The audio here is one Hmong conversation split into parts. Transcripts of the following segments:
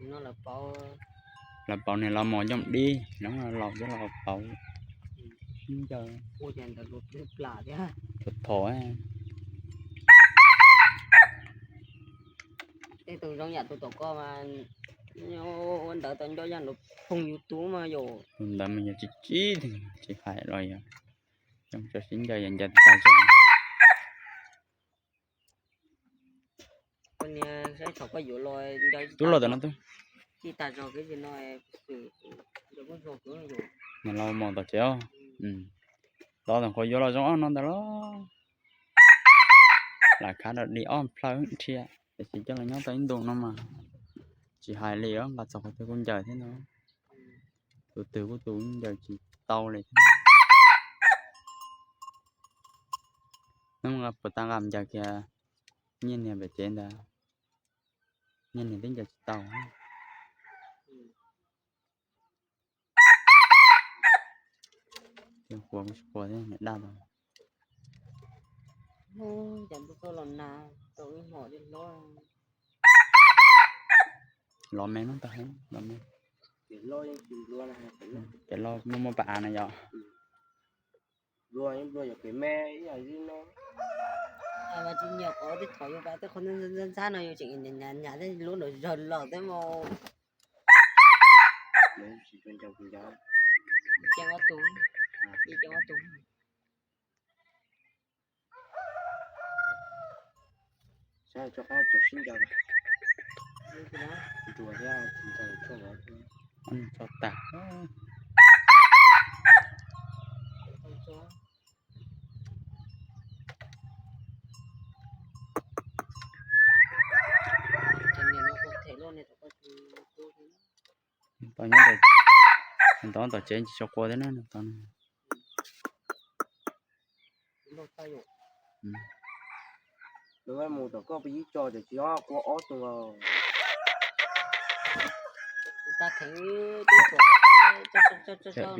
Lawv pauv niag los mos ncooj dib, lawv los coj los pauv sib ncaws. Thov thov. Tej tus zoo yam tus tom koj mas ua ntawd tau nco yam nrov phooj ywg tub mas yom. Tus ntawd mas yog tsis tsis tsis hais los yog coj sib ncaws yog ncaws tag zog. Koj niag saib thaum koj yuav los nco tub los tau no twb tsis tag zog kev no. Nws los mos tom tsev os. Los tom qhov yuav los zoo ob no ntawd los. Lam khav dog dig ob plhaw dhia, tiam sis coj los nyob tau ib ntus no mas tsis hais li os, nqa txog qhov twg kuj ncaws thiab no. Tus twg kuj tus ncaws tsis tau li thiab. Hnub puas tag nqa mus ncaws kiag nyiaj niag pem tsev ntawd, nyiaj niag twb ncaws tsis tau. Ua kuv tsis quas thiab niam daj tau. Los me no tau heev, los me. Pem loj muaj muaj pas av no yom. Tsis nyiam qhov tej qhov ntxhab ntxhab no yus tseem nyam nyam tej lub nram zawg los tej mus. Ib ceeb ob tug, ib ceeb ob tug. Saib tso qab tso sib ncaws, nruas thiab tso tag. Tau nyob tom tsev tsis tshua quas thiab na tau. Mus tom koj peb ib tso ces tsis ob quas ob tug.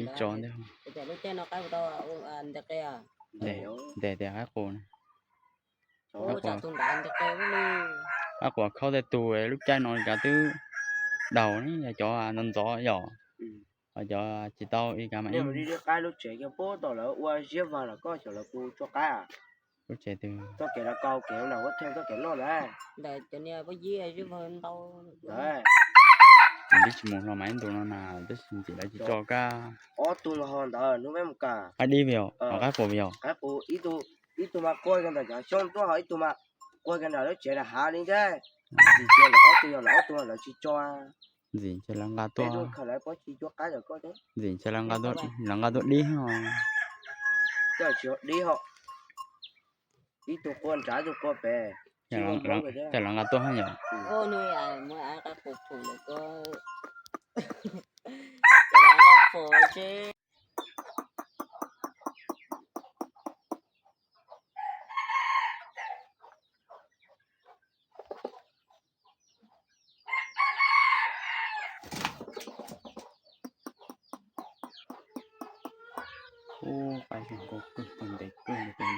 Ib tso ntag. Lub caij no qaib tau ntes qe, ntes tias qaib qus. Qaib qus khaub tej tug lub caij no cas twb daug ne, yog cov ntxov ntxov yom. Ho cov tsis tau ib kav mas ib qaib lub tsev kiag puag tom lawv ua ziab vag los koj xyov lawv kuj tso qaib. Lub tsev twg? Txoj kev lawv kaus kev ntawm huab theej txoj kev loj ntawd. Ntawd cov niag pab yib ziab vag ntau. Ntawd tsis mus hlo mas ib ntus no na, tab sis ntxim lawv tsis tso kab. Ob tug ho ntawd hnub peb mus kam. Qaib dib vim yog, qaib qus vim yog. Qaib qus ib tug, ib tug mas quaj kiag ntawm cov xyoob tuaj ho ib tug mas quaj kiag ntawm lub tsev lawv hav li ntag. Ntxim cia lawv ob tug yog lawv ob tug lawv tsis tso. Ntxim cia lawv nqa tuaj. Ntxim cia lawv nqa tuaj dib os. Dib ho. Ib tug quaj nrad ib tug quaj pem. Cas lawv nqa tuaj hab yom? Ub, qaib zoo nkauj kawg, ntev kawg li.